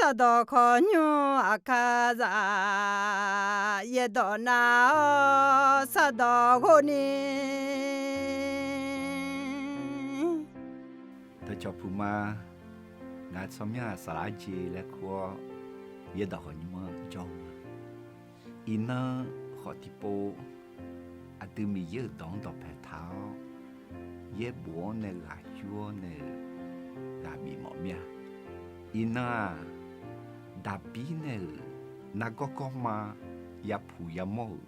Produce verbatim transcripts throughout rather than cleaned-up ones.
Sardawq khawqnymr aqkar za, yaerdawq nav-awr sardawq ghov ni. Dawqcawq puq ma, ngaq tsawrmyanr-aq saflar jeq laer kur-awr, yaerdawq khawqnymr-anr jawr-eu ma. Iqnan khawf tiqpov, aqdui Miqyaer-euq dawq-anr dawqpae taq-awr, yaerbof-anr nae ghaq yur-awr nae-euq ghaq bif mawf mir-a. Iqnan-aq, Daqbir nae-euq nargawr gawrma yapuq yamawr-euq,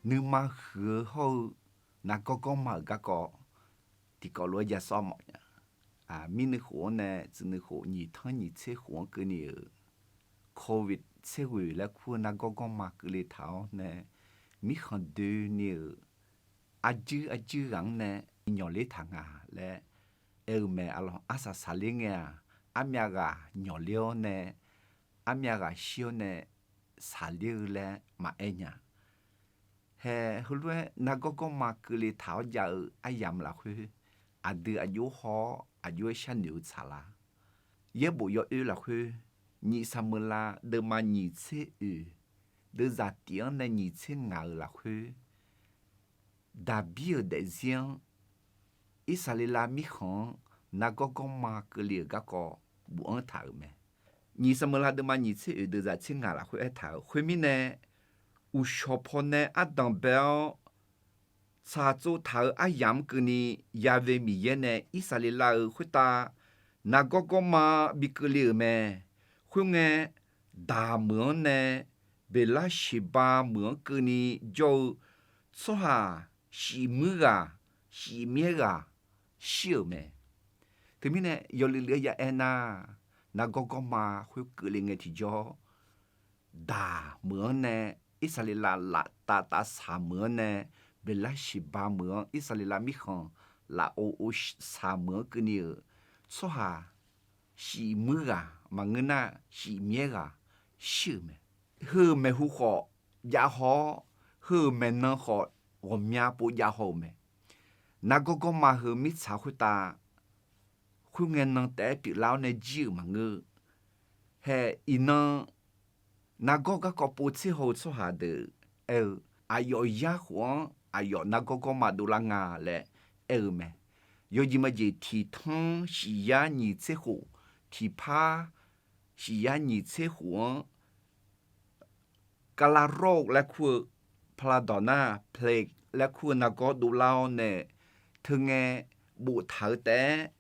nuima huiq-eu hawr-eu nargawr gawrma-euq garkawv tiqkawv lof-aer ja sawr mawf nya. Mirnuiv khof-anr nae tsuif nuiv khof nyiq tanr nyiq tser khof-anr keuvni-euq Covid tser ghoeq laer kur-eu nargawr gawrma keuvle taq-awr nae, mirkhanq doeni-euq arjuir arjuir ghaq-anr nae nyawqler taq nga laer aer-eu mae. Arlawq, arsaq saqler ngae-aq, armyav ghaq nyawqler-awr nae, armyav ghaq shir-awr nae saqler-eu laer maqaer nya. Hae, heulof-aer nargawr gawrma keuvle taq-awr jav-eu aryamq lafkhoer, aqdui aqjox haw-awr aqjox-aer sharnoeq-eu tsaqlar. Yaerbof yawoer lafkhoer, nyiq Saqmeuqlav deuvma nyiq tser oeq, deuvzaq tif-anr nae nyiq tser ngaq-euq lafkhoer, Daqbir-euq daefzir-anr Irsaqleqlav mirkhanq-anr nargawr gawrma keuvle-euq garkawv bofanr taq-euq mae. Nyiq Saqmeuqlav deuvma nyiq tser oeq deuvzaq tser ngaq lafkhoer aertaq-euq khoermirnae, uqshawq pawnae ardanq bae-awr tsaqtsov taq-euq aryamq-anr keuvni Ya've Miqyaer nae Irsaqleqlav-euq khoertav nargawr gawrma bi keuvle-euq mae. Khoerngae, Daq meuq-anr nae Beqlarseqba meuq-anr keuvni jawr-eu tsawrhaq shif muir ghaq, shif myaer ghaq shir-euq mae. Teumirnae yawluiv luiv-aer ya aer nar, nargawr gawrma khoer keuvle ngae tiqjawr, Daq meuq-anr nae Irsaqleqlav laftav tavsaq meuq-anr nae, Beqlarseqba meuq-anr Irsaqleqlav mirkhanq lafov ov saq meuq-anr keuvni-euq tsawrhaq shif muir ghaq maqngeur nar, shif myaer ghaq shir-euq mae. Heu-euq maeqhu khawf jav haw-awr, heu-euq maeqnan khawf ghawqmya pov jav haw-euq mae. Nargawr gawrma heu mirtsaq khoertav khoerngae nan taef-aer pyeuflar-awr nae jir-euq maqngeur. Hae, iqnan nargawr garkawv pov tser haw-eu tsawrhaq deuq aer-eu, aqyawf yar khof-anr aqyawf nargawr gawrma dovlar nga laer aer-eu mae. Yawjeq majeq tiq tanr shif yar nyiq tser khof, tiqpar shif yar nyiq tser khof-anr Kavlavrawr laer kur-eu, paqlaqdawq nar plague laer kur-eu nargawr dovlar-awr nae, teungae boftaq-eu taef-aer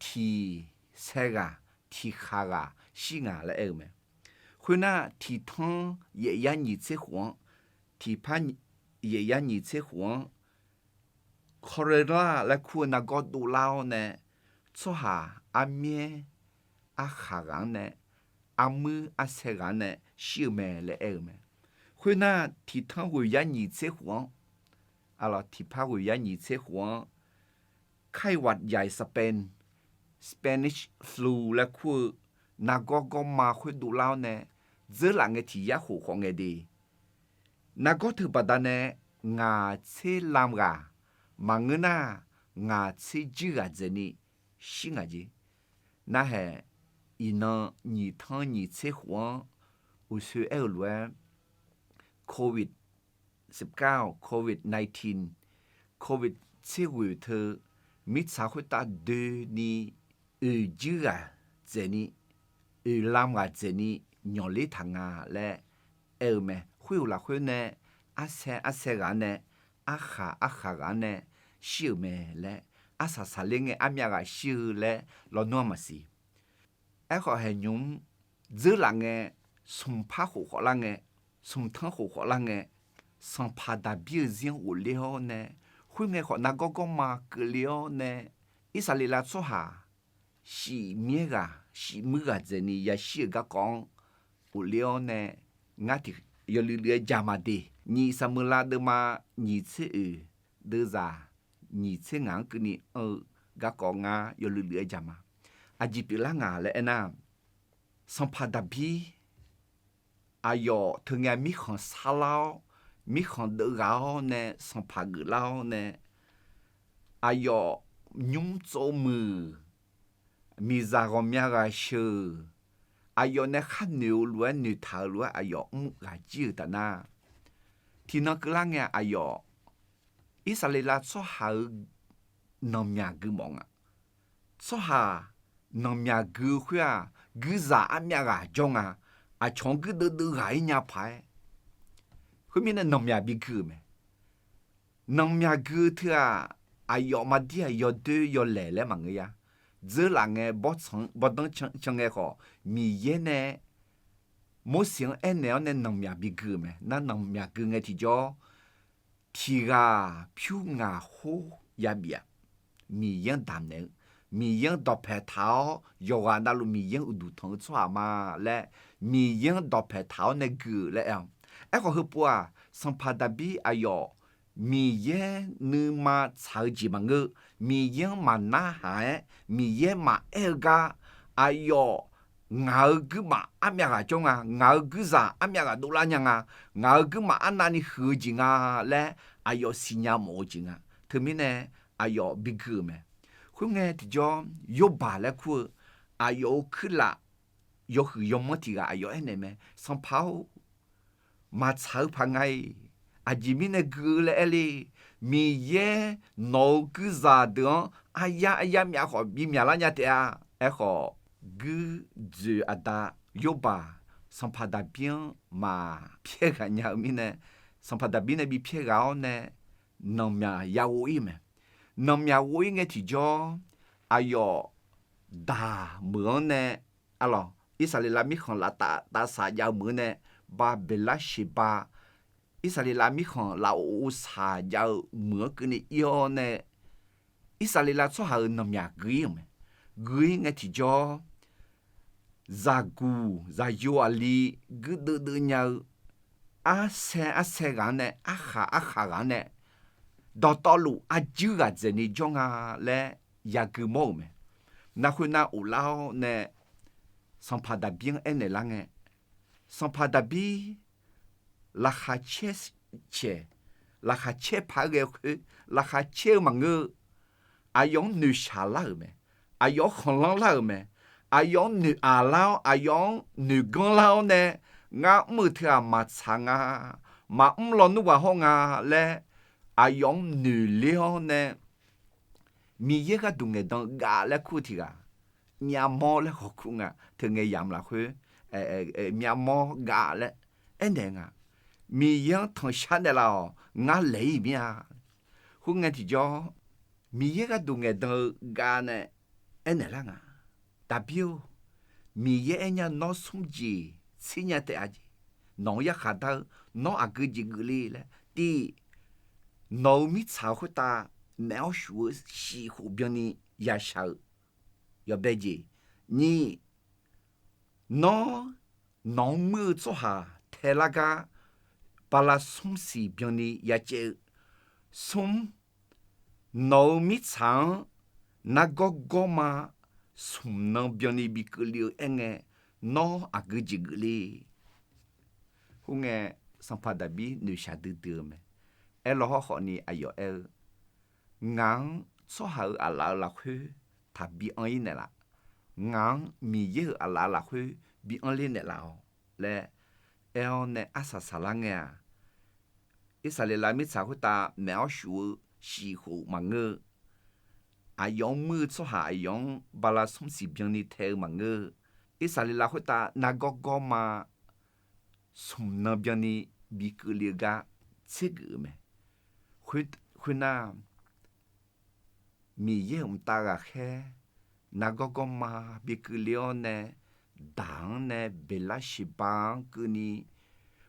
tiq sae ghaq, tiq khaq ghaq shir nga laer aer-eu mae. Khoernar, tiq tanr yaef yar nyiq tser khof-anr, tiq par yaef yar nyiq tser khof-anr, cholera laer kur-eu nargawr dovlar-awr nae, tsawrhaq armyaer arkhaq ghaq-anr nae, armuir arsae ghaq-anr nae shir-eu mae laer aer-eu mae. Khoernar, tiq tanr ghoeq yar nyiq tser khof-anr, aqlawq tiq par ghoeq yar nyiq tser khof-anr, kaiwat yaiq Spain, Spanish flu laer kur-eu nargawr gawrma khoer dovlar-awr nae, dzeurlaf ngae tiq yar khof khawf ngae de. Nargawr teu baqdanae ngaq tser lam ghaq maqngeur nar, ngaq tser juir ghaq dzaeqni shir ngaq jeq. Narhaeq, iqnan nyiq tanr nyiq tser khof-anr uqsoe aer-eu lof-aer, Covid, Covid nineteen, Covid tser ghoeq teu mirtsaq khoertav doeni oeq juir ghaq dzaeqni, oeq lam ghaq dzaeqni nyawqler taq nga laer aer-eu mae. Khoer-euq lafkhoer nae arsae arsae ghaq-anr nae, arkhaq arkhaq ghaq-anr nae shir-euq mae laer, arsaq saqler ngae armyav ghaq shir-eu laer lawnmr-aq maqsiq. Aerkhawf haeqnymr dzeurlaf ngae, smq par khof khawf lar ngae, smq tanr khof khawf lar ngae, sanqpaq Daqbir-eu zir-anr ghofler-awr nae, khoerngae khawf nargawr gawrma keuvle-awr nae, Irsaqleqlav tsawrhaq shif myaer ghaq shif muir ghaq dzaeqni yashir-euq garkawv-anr ghofler-awr nae, ngar tiq yawluiv luiv-aer jaq ma de. Nyiq Saqmeuqlav deuvma nyiq tser oeq, deuvzaq nyiq tser ngaq-anr keuvni anr-eu garkawv ngar yawluiv luiv-aer jaq ma. Aqjeq pyeuflar ngaq laer aernar, sanqpaq Daqbir aqyawf teu ngae mirkhanq sarlar-awr, mirkhanq deuvghaq-awr nae sanqpaq geuflar-awr nae, aqyawf nymr tsov muiq, miqzaq ghawqmya ghaq sheuq, aqyawf nae khar noeq-eu lof-aer noeqtaq-eu lof-aer aqyawf mr ghaq jir-eu taf nar, tiqnan keuvlar ngae aqyawf Irsaqleqlav tsawrhaq-euq nanqmyaq gui mawf nga. Tsawrhaq nanqmyaq gui-eu khoer-aq, guirzaq armyav ghaq jawr nga. Aqcawq-anr guirdeuv deuv ghaq-ir nya paq-aer, khoermirnae nanqmyaq bigui-euq mae. Nanqmyaq gui-eu teu-aq, aqyawf maqdir-aq yawdoer yawlaeq laer maqngeur ya. Dzeurlaf ngae, bawrtsanq bawrdanr can ngae khawf, Miqyaer nae Morseq-anr aernaeq-awr nae nanqmyaq bigui-euq mae. Nar nanqmyaq gui ngae tiqjawr, tiq ghaq pyur ngaq khoer yabif-aq, Miqyaer-anr damqnaeq-eu, Miqyaer-anr dawqpaeq taq-awr yawqghaq navluf Miqyaer-anr uqduq tanq-eu tsawrhaq ma laer, Miqyaer-anr dawqpaeq taq-awr nae gui-eu laer aer-awq. Aerkhawf heupov-aq, sanqpaq Daqbir aqyawf Miqyaer nuima tsaq-eu jeq maqngeur, Miqyaer-anr maqnarhaq-aer Miqyaer maqaer-eu gar, aqyawf ngaq-euq guirmaf armyav ghaq jawr nga, ngaq-euq guirzaq armyav ghaq dovlar nya nga, ngaq-euq guirmaf arnavni huiq-eu jeq nga laer aqyawf siqnya mawf-eu jeq nga. Teumirnae aqyawf bigui-euq mae. Khoerngae tiqjawr, Yorbaq laer kur-eu aqyawf-euq kuirlaf yawhuiq yawmanr tiq ghaq aqyawf aernaeq mae. Sanqpaq-or, maqtsaq-eu paq nga-iq. Aqjeq mirnae gui-eu laer aer le. Miqyaer nawq-euq guirzaq deuq-anr aryar aryar myav khawf bimyaq lar nya taef-a. Aerkhawf, guirdzoeq aqda Yorbaq sanqpaq Daqbir-anr maqpyaer ghaq nya-eu mirnae, sanqpaq Daqbir nae bipyaer ghaq-awr nae nanqmyaq yaghov-ir mae. Nanqmyaq ghov-ir ngae tiqjawr, aqyawf daq meuq-anr nae, arlawq, Irsaqleqlav mirkhanq laf taf taf saq jav-eu meuq-anr nae, Baqbeqlar Sheqba, Irsaqleqlav mirkhanq laf of of saq jav-eu meuq-anr keuvni ir-awr nae, Irsaqleqlav tsawrhaq-euq nanqmyaq gui-ir-euq mae. Gui-ir ngae tiqjawr, zaqguq zaqyo aqli guirdeuv deuv nya-eu arsaer arsaer ghaq-anr nae, arkhaq arkhaq ghaq-anr nae, dawqtawvluf arjuir ghaq dzaeqni jawr nga laer yagui mawr-euq mae. Nar khoernar, of lar-awr nae sanqpaq Daqbir-anr aernaeq lar ngae, sanqpaq Daqbir laqkhaq caer caeq, laqkhaq caer paq-aer ghae-eu khoer, laqkhaq caer-eu maqngeur-eu, aqyawf-anr noeqshaq lar-euq mae. Aqyawf-anr khanqlanr lar-euq mae. Aqyawf-anr noeq-aq lar-awr, aqyawf-anr noeqganr lar-awr nae, ngar mr-euq teu-aq maqtsaq nga, maqmr lawnmr ghaq hawr nga laer, aqyawf-anr noeqler-awr nae, Miqyaer gharduq ngaeqdan-eu gav laer kur-eu tiq ghaq, myavmawr laer khawf kur nga. Teungae yamq lafkhoer, myavmawr gav laer aernaeq nga. Miqyaer-anr tanqshar naeqlaf-awq, ngar laeq-ir mir-a. Khoerngae tiqjawr, Miqyaer gharduq ngaeqdan-eu gav nae aernaeq lar nga. Daqbir-or, Miqyaer aer nya nawr smr jeq tsir nya taef-a jeq. Nawq-anr yarkhaq dar-eu, nawr aqgeu jeq geufle laer. Tiv, nawq-euq mirtsaq khoertav maef-awr shuf-eu shif khof byanni yashaq-euq yawbae jeq. Nyiq, nawr, nawq-anr muir-eu tsawrhaq taelar gar bala smr siq byanni yacaev-eu. Smr, nawq-euq mirtsaq-anr nargawr gawrma smq nan byanni bi keuvle-eu aerngae, nawr aqgeu jeq geufle. Khoerngae, sanqpaq Daqbir noeqshaq duidui-eu mae. Aerlaw hawrkhawf ni aqyawf aer-eu, ngaq-anr tsawrhaq-euq aqlaf-euq lafkhoer taqbi anr-ir naeqlaf. Ngaq-anr Miqyaer-euq aqlaf lafkhoer bi anr ler naeqlaf-awq laer aer-awr nae arsaq saqlar ngae-aq, Irsaqleqlav mirtsaq khoertav maef-awr shuf-eu shif khof maqngeur-eu, aqyawf-anr muir-eu tsawrhaq aqyawf-anr bala smr siq byanni tae-eu maqngeur-eu, Irsaqleqlav khoertav nargawr gawrma smq nan byanni bi keuvle-eu gar tsergeuf-eu mae. Khoernar, Miqyaer-euq mqtav ghaqkhaer nargawr gawrma bi keuvle-awr nae, daq-anr nae Beqlarsiqba-anr keuvni,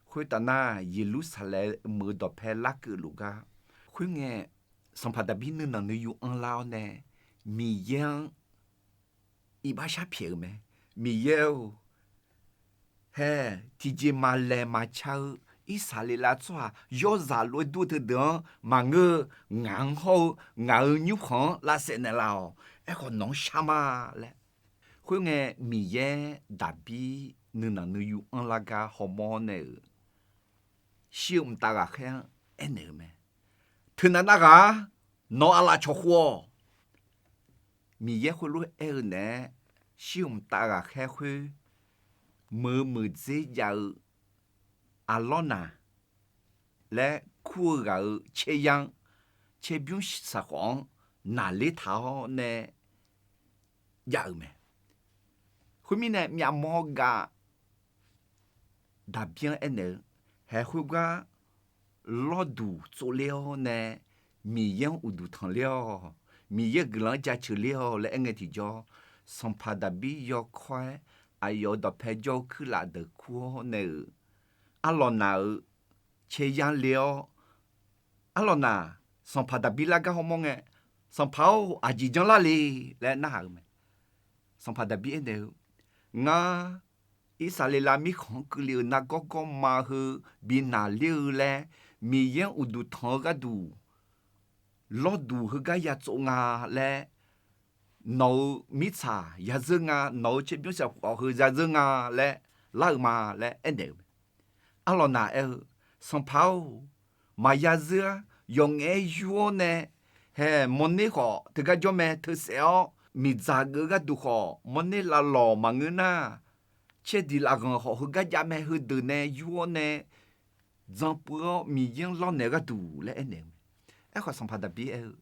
khoertav nar Yeqlursaqlaeq meuq-eu dawqpae larkeuv luf gar. Khoerngae, sanqpaq Daqbir nuinanq nuiyu anrlar-awr nae, Miqyaer-anr iqbax sharpyaeq-euq mae. Miqyaer-or, hae, tiqjeq maqlaeq maqca-eu Irsaqleqlav tsawrhaq yawrzaq lof-aer dur-eu teudeuq-anr maqngeur-eu, ngaq-anr hawr-eu ngaq-euq nymrkhanq-anr lavsaef naeqlaf-awq. Aerkhawf, nawq-anr shar ma laer. Khoerngae, Miqyaer Daqbir nuinanq nuiyu anrlar gar hawmawr nae-euq shir-eu mqtav ghaqkhaer-anr aernaeq-eu mae. Teunav narghaq-ar, nawq-euq aqlaf cawqkhov-awq. Miqyaer khoerlof-aer aer-eu naeq-aer, shir-eu mqtav ghaqkhaer khoer meuq-eu meuqdzer jav-eu aqlawr naq laer kur-eu ghaq-euq caeryar-anr, caerbymr saqkhawf-anr naqler taq-awr nae jav-euq mae. Khoermirnae, myavmawr gav Daqbir-anr aernaeq-eu, haeq khoergar lawrduq tsovler-awr nae, Miqyaer-anr uqduq tanqler-awq, Miqyaer-euq guiqlanq-anr jaceuq ler-awq laer aerngae tiqjawr, sanqpaq Daqbir yawkawr-aer aqyawf-euq dawqpae jawr-eu kuirlaf deuq kur-awr nae-euq, arlawq naq-euq caeryar le-awr, arlawq naq, sanqpaq Daqbir lar gar hawmawr ngae, Sanqpaq-or, aqjeq janlar le laer narhaq-euq mae. Sanqpaq Daqbir aernaeq-eu, Ngar, Irsaqleqlav mirkhanq-anr keuvle-euq nargawr gawrma heu bi naqler-eu laer, Miqyaer-anr uqduq tanq-eu gharduq lawrduq heugar ya tsov nga laer, nawq-euq mirtsaq ya zeur nga, nawq-euq caerbymr saqkhawf heu ya zeur nga laer lar-eu ma laer aernaeq-euq mae. Arlawq naq aer-eu, Sanqpaq-or, maqya zeur-ar. Yawqngaef-aer yur-awr nae, haeq mawrner khawf teugar jawr mae, teusaef-awr miqdzaq geuf-eu gharduq khawf mawrner lavlawq maqngeur nar, caerdiq lafghanq khawf heugar jav mae, heudeuq nae yur-awr nae dzan puiv-awr Miqyaer-anr lawrnaeq-eu gharduq laer aernaeq-eu mae. Aerkhawf, sanqpaq Daqbir aer-eu,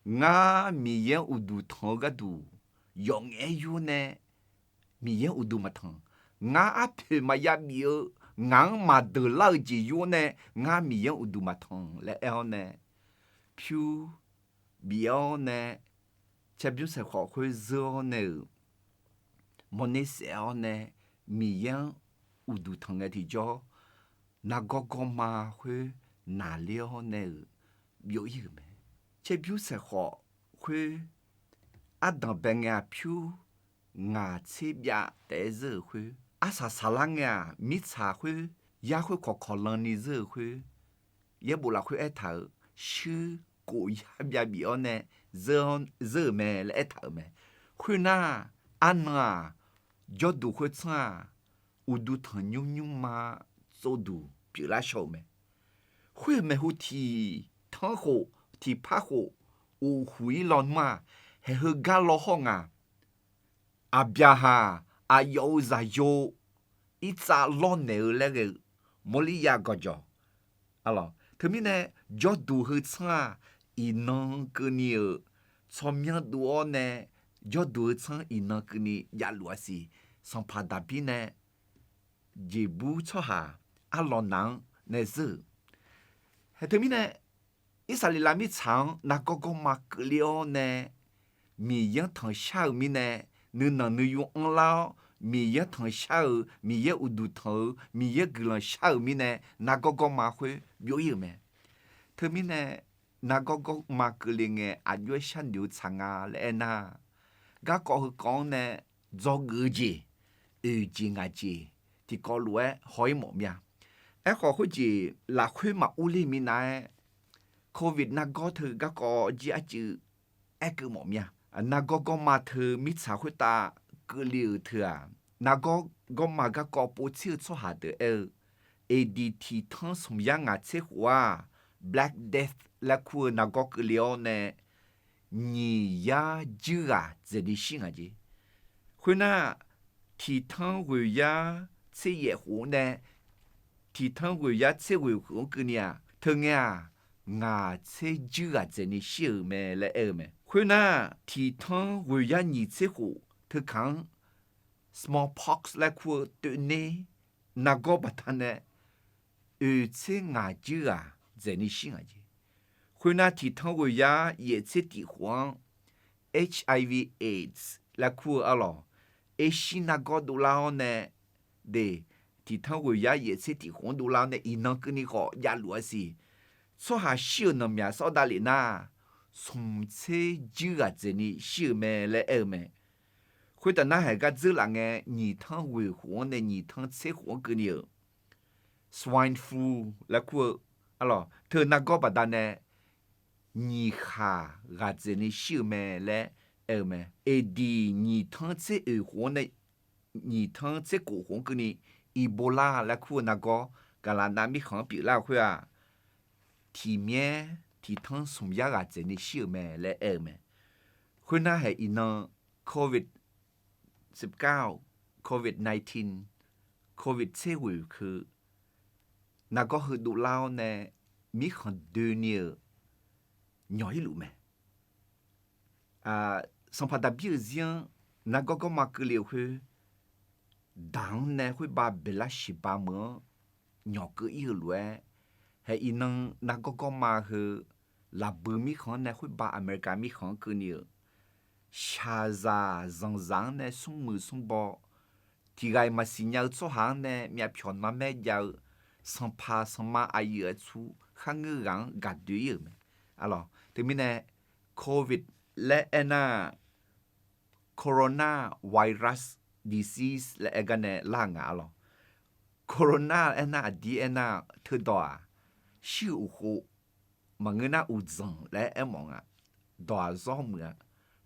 Ngar Miqyaer-anr uqduq tanq-eu gharduq yawqngaef-aer yur nae Miqyaer-anr uqduq maqtanq. Ngar arpoeq maqya bif-eu, ngaq-anr maqdeuq lar-eu jeq yur-awr nae, ngar Miqyaer-anr uqduq maqtanq laer aer-awr nae, pyur bif-awr nae, caerbymr saqkhawf khoer zeur-awr nae-euq mawrner saef-awr nae, Miqyaer-anr uqduq tanq ngae tiqjawr, nargawr gawrma khoer naqler-awr nae-euq byov-ir-euq mae. Caerbymr saqkhawf khoer ardanq bae ngae aqpyur ngaq tser byav taef-aer zeur-euq khoer, arsaq saqlar ngae-aq, mirtsaq khoer yar khoer kawqkawq lanni zeur-euq khoer, yaerbof lafkhoer aertaq-euq shuir kof yar byav bif-awr nae zeur-eu mae laer aertaq-euq mae. Khoernar, arnan-aq, jawrduq khoertsanr-aq, uqduq tanqnymr nymrma tsovduq pyeuflar shaw-euq mae. Khoer maeqhu tiq tanr khof, tiqpar khof, uqhuq-ir lawnmr-aq, haeq heugar law hawr nga. Aqbyaqhaq aqyawf-euq zaqyo irtsav lawrnaeq-eu laer ghae-eu mawrlir ya gawqjawq. Teumirnae, jawrduq heu tsanr-aq, iqnan keuvni-euq tsawrmyanr dov-awr nae, jawrduq heu tsanr iqnan keuvni javluf-a siq. Sanqpaq Daqbir nae jeqbur tsawrhaq arlawq naq-anr nae zeur-euq. Hae teumirnae, Irsaqleqlav mirtsaq-anr nargawr gawrma keuvle-awr nae, Miqyaer-anr tanqshar-euq mirnae, nuinanq nuiyu anrlar-awr, Miqyaer-anr tanqshar-euq, Miqyaer uqduq tanq-eu, Miqyaer guiqlanq shar-euq mirnae, nargawr gawrma khoer byov-ir-euq mae. Teumirnae, nargawr gawrma keuvle ngae aqjox-aer sharnoeq-eu tsaq nga laer aernar, garkawv heukawv-anr nae dzawgeuf-eu jeq, oeq jeq ngaq jeq tiqkawv lof-aer haw-ir mawf mir-a. Aerkhawf, khoerjeq lafkhoer maqur ler minav-aer, Covid nargawr teu garkawv jir arcuiv aerkeuv mawf mir-a. Nargawr gawrma teu mirtsaq khoertav keuvle-euq teu-aq, nargawr gawrma garkawv povtser-eu tsawrhaq deuq aer-eu, A D tiqtanr smq yar ngaq tser khof-aq, Black Death laer kur-eu nargawr keuvle-awr nae, nyiq yar juir ghaq dzaeqni shir ngaq jeq. Khoernar, tiqtanr ghoeq yar tser yaef khof-anr nae tiqtanr ghoeq yar tser ghoeq khof-anr keuvni-aq, teu ngae-aq, ngaq tser juir ghaq dzaeqni shir-euq mae laer aer-eu mae. Khoernar, tiqtanr ghoeq yar nyiq tser khof teukaq-anr smallpox laer kur-eu toeqner nargawr baqdanae oeq tser ngaq juir ghaq dzaeqni shir ngaq jeq. Khoernar, tiqtanr ghoeq yar yaef tser tiq khof-anr H I V AIDS laer kur-eu arlawq, ershir nargawr dovlar-awr nae, de, tiqtanr ghoeq yar yaef tser tiq khof-anr dovlar-awr nae iqnan keuvni khawf javluf-a siq. Tsawrhaq shir-euq nanqmyaq sawr davlef nar, smq tser juir ghaq dzaeqni shir-euq mae laer aer-eu mae. Khoertaf nar, haeq gar dzeur laf ngae, nyiq tanr ghoeq khof-anr nae nyiq tanr tser khof-anr keuvni-euq swine flu laer kur-eu arlawq, teu nargawr baqdanae nyiq khaq ghaq dzaeqni shir-euq mae laer aer-eu mae. A D nyiq tanr tser oeq khof-anr nae nyiq tanr tser kof khof-anr keuvni Ebola laer kur-eu nargawr gaqlaqnav mirkhanq-anr pyeuflar-eu khoer-aq, tiqmyaer tiqtanr smq yar ghaq dzaeqni shir-euq mae laer aer-eu mae. Khoernar, haeq iqnan Covid, Covid nineteen Covid tser ghoeq keu nargawr heu dovlar-awr nae mirkhanq doeni-euq nyawq irluf mae. Sanqpaq Daqbir-euq zir-anr nargawr gawrma keuvle-euq khoer, daq-anr nae khoerbav beqlar shiqba meuq-anr nyawq keuv ir-eu lof-aer, hae iqnan nargawr gawrma heu lafbui mirkhanq-anr nae khoerbav America mirkhanq-anr keuvni-euq shaqzaq zanqzaq-anr nae smrmuiq smrbaw, tiq ghaq-iq maqsiq nya-eu tsawrhaq-anr nae myavpyawq narmaer jav-eu sanqpaq sanqma aqyuif aqtsu kharngeur ghaq-anr gaqdoe ir-euq mae. Arlawq, teumirnae Covid laer aernar, Coronavirus disease laer aer gar nae lar nga arlawq. Corona aernar aqdir aernar teudawq-aq, shir-euq uqkhov maqngeur nar uqdzanq laer aermawf nga. Dawq-aq zawr muiq-a.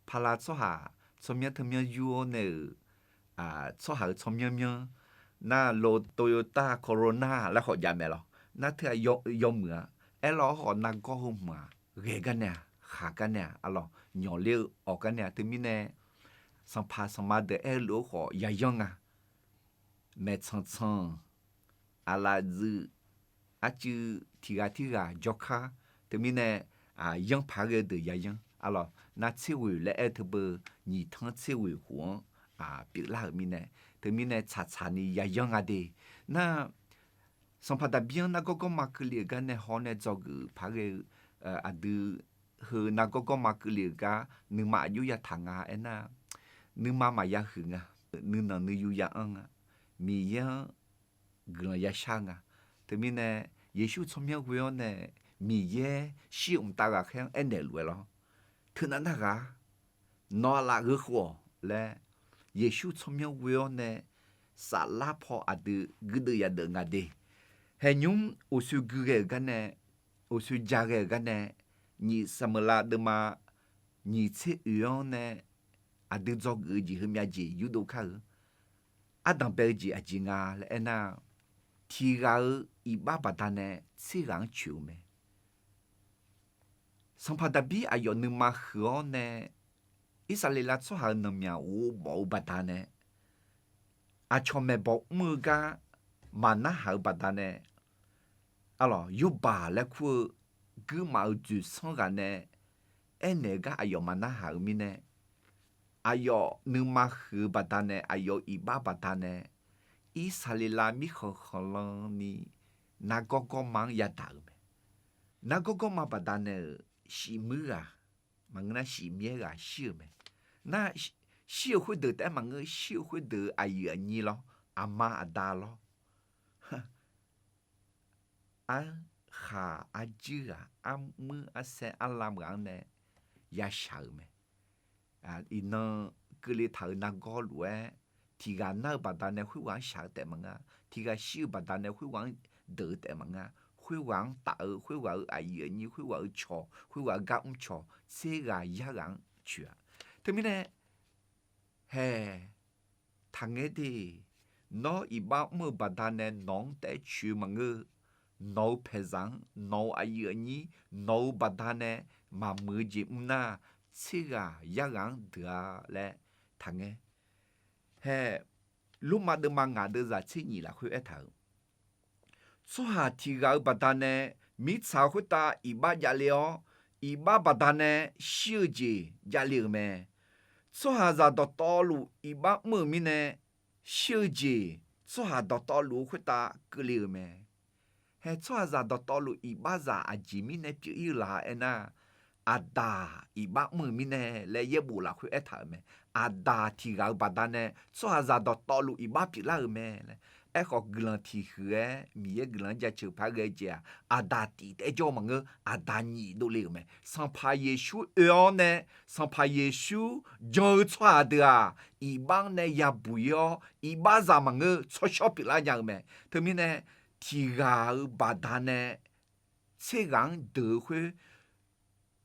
Pala tsawrhaq tsawrmyanr teumyanr yur-awr nae-euq tsawrhaq-euq tsawrmyanr myanr nar lo Toyota Corona laer khawf jav mae lawq. Nar teu-aq yawmuiq-a. Aerlawr-awr khawf nargawr heu hmq-aq ghae gar nae-aq, khaq gar nae-aq arlawq, nyawq ler-eu awq gar nae-aq teumirnae sanqpaq sanqma deuq aer-eu lof-aer khawf yayanr nga. Maeqtsanq tsanq, aqlaf dzuif, arcuiv tiq ghaq tirghaq jawrkar, teumirnae yanr paq ghae-eu deuq yayanr arlawq. Nar tser ghoeq laer aer-eu teubeu nyiq tanr tser ghoeq khof-anr pyeuflar-euq mirnae, teumirnae tsaqtsaq ni yayanr nga de. Nar, Sanqpaq Daqbir-anr nargawr gawrma keuvle-euq gar nae haw nae dzawgeuf paq ghae-eu aqdui heu nargawr gawrma keuvle-euq gar nuima aqjox yataq nga aernar, nuima maqya huiq nga. Nuinanq nuiyu ya anr nga. Miqyaer-anr guiqlanq yashar-eu nga. Teumirnae Yeqsur tsawrmyanr ghoe-awr nae Miqyaer shir-euq mqtav ghaqkhaer-anr aernaeq luf-aer lawr, teunav narghaq nawq-aq laf gheu khof-awq laer Yeqsur tsawrmyanr ghoe-awr nae saflar paw aqdui guirdeuv yadeuf nga de. Hae nymr uqshoe gui ghae-euq gar nae, uqshoe ja ghae-euq gar nae, nyiq Saqmeuqlav deuvma nyiq tser oeq-anr nae aqdui dzawgeuf-eu jeq heumyav jeq yurdov kar-eu. Ardanq bae-eu jeq aqjeq nga laer aernar, tiq ghaq-euq iqbax baqdanae tser ghaq-anr coeq-eu mae. Sanqpaq Daqbir aqyawf nuima huiq-awr nae, Irsaqleqlav tsawrhaq-euq nanqmyaq ghovmawf-eu baqdanae, aqcawq maeqbawq mr-eu gar maqnarhaq-eu baqdanae, arlawq, Yawrbaq laer kur-eu guirmaf-eu dzoeqsanr ghaq nae aernaeq-eu gar aqyawf maqnarhaq-eu mirnae, aqyawf nuima huiq-eu baqdanae, aqyawf-euq iqbax baqdanae, Irsaqleqlav mirkhanq khanqlan ni nargawr gawrma-anr yadaq-euq mae. Nargawr gawrma baqdanae-euq shif muir ghaq maqngeur nar, shif myaer ghaq shir-euq mae. Nar, shir-euq khoerdeuq taef-aer maqngeur, shir-euq khoerdeuq-euq aqyuif aqnyir lawr, aqma aqda lawr, arkhaq arjuir ghaq, armuir arsaer arlam ghaq-anr nae yashaq-euq mae. Iqnan keuvle taq-euq nargawr lof-aer, tiq ghaq nar-eu baqdanae khoerghaq-anr shaq-eu taef maqngeur, tiq ghaq shir-eu baqdanae khoerghaq-anr deuq-eu taef maqngeur, khoerghaq-anr taf-eu, khoerghaq-euq aqyuif aqnyir, khoerghaq-euq cawq, khoerghaq-euq gar mr cawq, tser ghaq yar ghaq-anr coeq-a. Teumirnae, hae, taqngaer de. Nawr iqbax mr-eu baqdanae nawq-anr taef-aer coeq-eu maqngeur. Nawq-eu paeqzaq-anr, nawq-euq aqyuif aqnyir, nawq-eu baqdanae maqmuiq-eu jeq mr nar, tser ghaq yar ghaq-anr deuq-a laer taqngaer. Hae, Lormav deuvma ngaq deuvzaq tser nyif lafkhoer aertaq-euq, tsawrhaq tiq ghaq-eu baqdanae mirtsaq khoertav iqbax javle-awr, iqbax baqdanae shir-eu jeq javle-euq mae. Tsawrhaqzaq dawqtawvluf iqbax mr-euq mirnae, shir-eu jeq tsawrhaq dawqtawvluf-eu khoertav keuvle-euq mae. Hae, tsawrhaqzaq dawqtawvluf iqbaxzaq aqjeq mirnae pyeuf ir-eu la aernar, Aqdaq iqbax mr-euq mirnae laer yaerbof lafkhoer aertaq-euq mae. Aqdaq tiq ghaq-eu baqdanae tsawrhaqzaq dawqtawvluf iqbax pyeuflar-euq mae laer. Aerkhawf, guiqlanq tiq huiq-aer Miqyaer guiqlanq-anr jaceuq paq ghae-eu jeq-aq, Aqdaq tif taef-aer jawr-eu maqngeur, Aqdaq nyiq dovle-euq mae. Sanqpaq Yeqsur oe-awr nae, Sanqpaq Yeqsur jan-eu tsawrhaq deuq-aq, iqbax-anr nae yabuq ir-awr, iqbaxzaq maqngeur, tsawrshawr pyeuflar nya-eu mae. Teumirnae, tiq ghaq-eu baqdanae tser ghaq-anr deuq-eu khoer,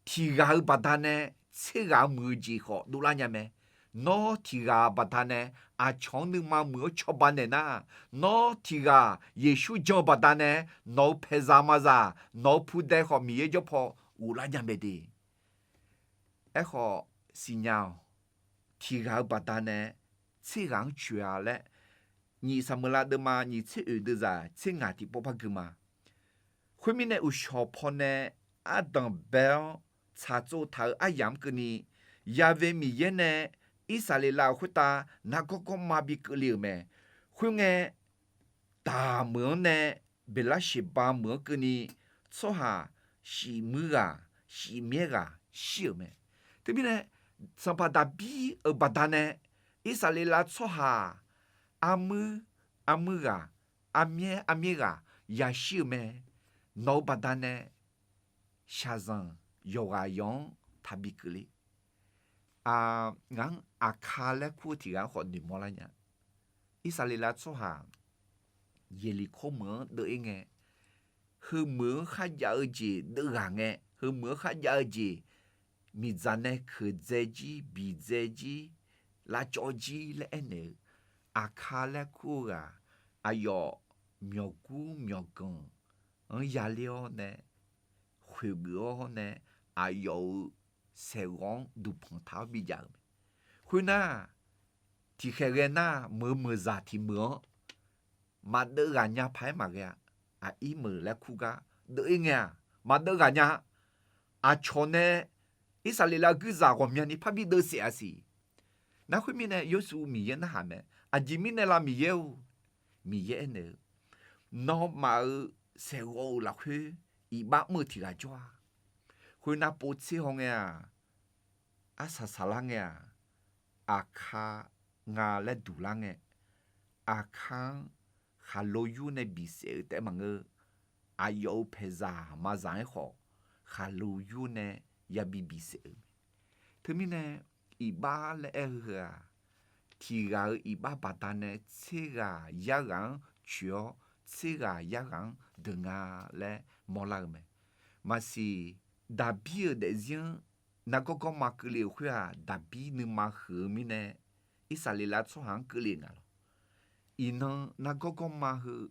tiq ghaq-eu baqdanae tser ghaq muiq-eu jeq khawf dovlar nya mae. Nawr tiq ghaq baqdanae aqcawq-anr nuima muiq-awr cawba naeq nar, nawr tiq ghaq Yeqsur jan-eu baqdanae, nawq-euq paeqzaq mazaq, nawq-euq pudae khawf Miqyaer jawr paw ghoflar nya mae de. Aerkhawf, siqnya-awq. Tiq ghaq-eu baqdanae tser ghaq-anr coeq-a laer nyiq Saqmeuqlav deuvma nyiq tser oeq deuvzaq tser ngaq tiqpov par gui ma. Khoermirnae, uqshawq pawnae ardanq bae-awr tsaqtsov taq-euq aryamq-anr keuvni, Ya've Miqyaer nae Irsaqleqlav-euq khoertav nargawr gawrma bi keuvle-euq mae. Khoerngae, daq meuq-anr nae Beqlarseqba meuq-anr keuvni, tsawrhaq shif muir ghaq, shif myaer ghaq shir-euq mae. Teumirnae, sanqpaq Daqbir-euq baqdanae Irsaqleqlav tsawrhaq armuir armuir ghaq, armyaer armyaer ghaq yashir-euq mae. Nawq-euq baqdanae shaqzanq yawqghaq yawq-anr taqbi keuvle. Ngaq-anr Aqkar laer kur-eu tiq ghaq-anr khawf noeqmawr lar nya. Irsaqleqlav tsawrhaq Yeqliqkor meuq-anr deuv-ir ngae, heumeuq-anr kharjav-eu jeq deuv ghaq ngae, heumeuq-anr kharjav-eu jeq miqdzaq nae keuqdzae jir, biqdzae jir, lavcawv jir laer aernaeq-eu, Aqkar laer kur-eu ghaq aqyawf myawqgur myawqganq-anr yaler-awr nae, khoeqgeuf-awr nae, aqyawf-euq saeqghawv-anr duqpanq taq-awr bijav-euq mae. Khoernar, tiqkhaeq ghae nar, meuq meuqzaq tiq meuq-anr maqdeuv ghaq nya paq-aer maqghae-a. Aqir meuq laer kur gar deuv-ir ngae-aq, maqdeuv ghaq nya. Aqcawq nae Irsaqleqlav guirzaq ghawqmyani parbi deuv saef-a siq. Nar khoermirnae, Yawshuv Miqyaer narhaq mae. Aqjeq mirnae lav Miqyaer-or? Miqyaer aernaeq-eu, nawmaf-euq saeqghawv-euq lafkhoer iqbax mr-eu tiq ghaq jawr-a. Khoernar, povtser hawngae-aq, arsaq saqlar ngae-aq, Aqkar nga laer duq lar ngae, Aqkar-anr khaqlo yur nae bisaef-eu taef maqngeur. Aqyawf-euq paeqzaq maqzaq-aer khawf, khaqlo yur nae yabi bisaef-euq mae. Teumirnae, iqbax laer aer-eu heu-aq, tiq ghaq-euq iqbax baqdanae tser ghaq yar ghaq-anr coeq-awr, tser ghaq yar ghaq-anr deuq nga laer mawrlar-eu mae. Maqsiq, Daqbir-euq daefzir-anr nargawr gawrma keuvle-euq khoer-aq, Daqbir nuima huiq-eu mirnae, Irsaqleqlav tsawrhaq-anr keuvle nga lawq. Iqnan nargawr gawrma heu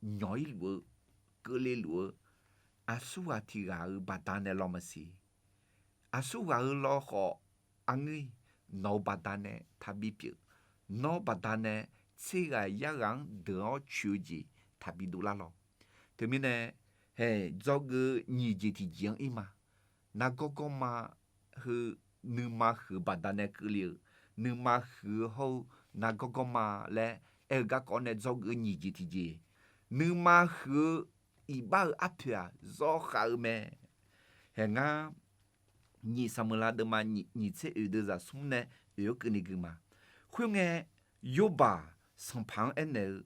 nyawq-ir luf-eu, keuvle luf-eu, aqsurghaq tiq ghaq-euq baqdanae law maqsiq. Aqsurghaq-eu law khawf, arngeur-iq, nawq-eu baqdanae taqbi pyeuf. Nawr baqdanae tser ghaq yar ghaq-anr deuq-awr coeq-eu jeq taqbi dovlar lawq. Teumirnae, haeq dzawgeuf-eu nyiq jeq tiqjeq-anr ir ma. Nargawr gawrma heu nuima huiq-eu baqdanae keuvle-euq, nuima huiq-eu hawr-eu nargawr gawrma laer aer-eu garkawv nae dzawgeuf-eu nyiq jeq tiqjeq, nuima huiq-eu iqbax-euq arpoeq-aq zawrkhav-eu mae. Haeq ngar, nyiq Saqmeuqlav deuvma nyiq tser oeq deuvzaq smr nae oeq-awr keuvni gui ma. Khoerngae, Yawrbaq sanqpaq-anr aernaeq-eu,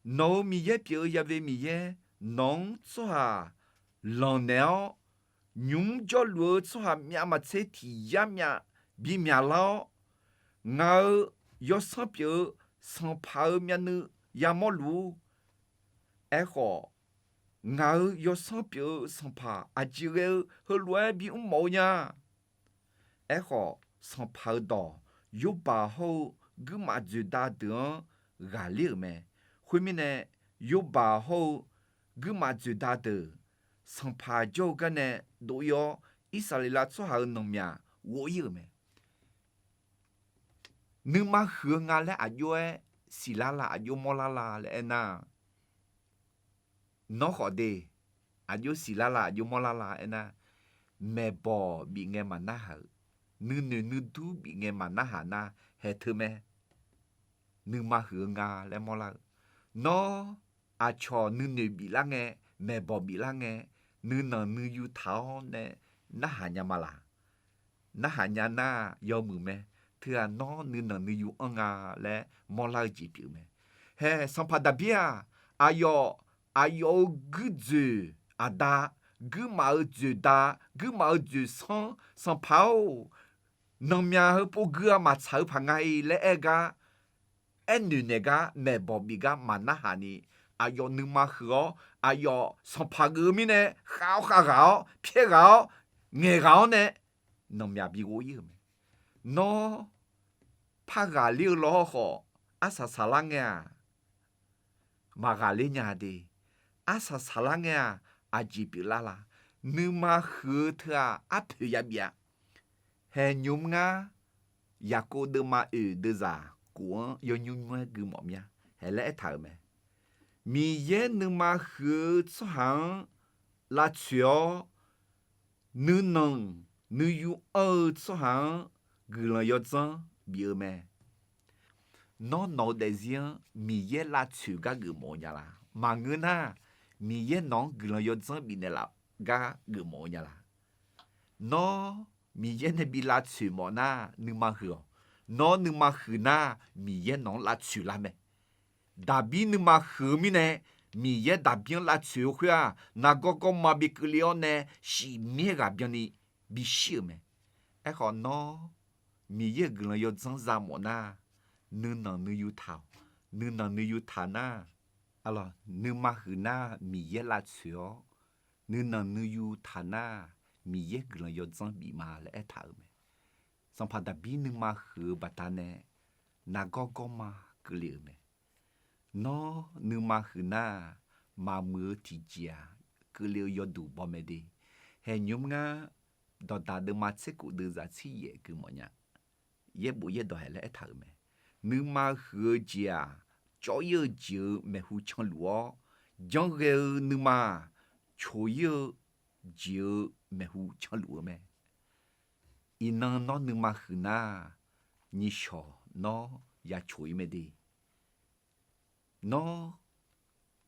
Nawq-euq Miqyaer pyeuf-eu Ya've Miqyaer, nawq-anr tsawrhaq lanqnaeq-awr, nymq-mr jawrluf-eu tsawrhaq myavmaqtser tiq yar myav bimyaq lar-awr, ngaq-euq yawsanr pyeuf-eu sanqpaq-euq myavnuiv yamawrluf-ur. Aerkhawf, ngaq-euq yawsanr pyeuf-eu sanqpaq aqjeq ghae-eu heulof-aer bimr mawf-eu nya. Aerkhawf, sanqpaq-euq dawq Yawrbaq hawr-eu guirmaf dzoeqdav deuq-anr ghaqler-euq mae. Khoermirnae, Yawrbaq hawr-eu guirmaf dzoeqdav deuq sanqpaq jawr-eu garnae dov-ir-awr, Irsaqleqlav tsawrhaq-euq nanqmyaq ghov-ir-euq mae. Nuima huiq-eu nga laer aqjox-aer siqlar la, aqjox mawrlar la laer aernar, nawr khawf de, aqjox siqlar la, aqjox mawrlar la aernar, maeqbawq bif ngae maqnarhaq-euq, nuinoeq nuidur bif ngae maqnarhaq nar, haeq teu mae. Nuima huiq-eu nga laer mawrlar-eu, nawr aqcawq nuinoeq biflar ngae, maeqbawq biflar ngae, nuinanq nuiyu taq-awr nae narhaq nya ma laq? Narhaq nya nar yawmuiq mae. Teu-aq, nawr nuinanq nuiyu anr nga laer mawrlar-eu jeq pyeuf mae. Haeq, sanqpaq Daqbir-aq, aqyawf, aqyawf-euq guirdzoeq aqda, guirmaf-euq dzoeqda, guirmaf-euq dzoeqsanr, sanqpaq-or, nanqmyaq heu pov gui-a maqtsaq-eu paq nga-i laer aer gar, aernoeq naeq gar maeqbawq bif gar maqnarhaq ni, aqyawf nuima huiq-awr, aqyawf sanqpaq geuf-eu mirnae khav-awr khavghaq-awr pyaerghaq-awr ngaeqghaq-awr nae nanqmyaq bi ghov-ir-euq mae. Nawr par ghaqler-eu lawr khawf, arsaq saqlar ngae-aq, maqghaqler nya de. Arsaq saqlar ngae-aq, aqjeq pyeuflar la? Nuima huiq-eu teu-aq, arpoeq yabif-a. Haeq nymq mr ngar, Yaqkov deuvma oeq deuvzaq kof-anr yawnymr nymr-aer gui mawf mir-a. aer laer aertaq-euq mae. Miqyaer nuima huiq-eu tsawrhaq-anr lavtsoeq-awr, nuinanq nuiyu anr-eu tsawrhaq-anr guiqlanq yawdzanr bif-eu mae. Nawr nawq-eu daefzir-anr Miqyaer lavtsoeq gar geufmawf-eu nya la? Maqngeur nar, Miqyaer nawq-anr guiqlanq yawdzanr bifnaeq laf gar geufmawf-eu nya la? Nawr Miqyaer nae bi lavtsoeq mawf nar nuima huiq-awq. Nawr nuima huiq nar, Miqyaer nawq-anr lavtsoeq lar mae. Daqbir nuima huiq-eu mirnae, Miqyaer daqbir-anr lavtsoeq-eu khoer-aq, nargawr gawrma bi keuvle-awr nae, shif mir-aer ghaq byanni bishir-euq mae. Aerkhawf, nawr Miqyaer-euq guiqlanq yawdzanr za mawf nar, nuinanq nuiyu taq-awq. Nuinanq nuiyu taq nar, nuima huiq nar Miqyaer lavtsoeq-awr, nuinanq nuiyu taq nar, Miqyaer guiqlanq yawdzanr bif ma laer aertaq-euq mae. Sanqpaq Daqbir nuima huiq-eu baqdanae nargawr gawrma keuvle-euq mae. Nawr nuima huiq nar, maqmuiq-eu tiqjeq-aq, keuvle-eu yawduq baw mae de. Haeq nymr ngar, Dawqdaq deuvma tser kof deuvzaq tser yaef geufmawf nya. Yaerbof yaerdawq haeq laer aertaq-euq mae. Nuima huiq-eu jeq-aq, cawv-ir-eu jeq-euq maeqhu canluf-awr, janrghae-eu nuima-aq, coq-ir-eu jeq-euq maeqhu canluf-eu mae. Iqnan nawr nuima huiq nar, nyiqshawq nawr ya coq-ir mae de. Nawr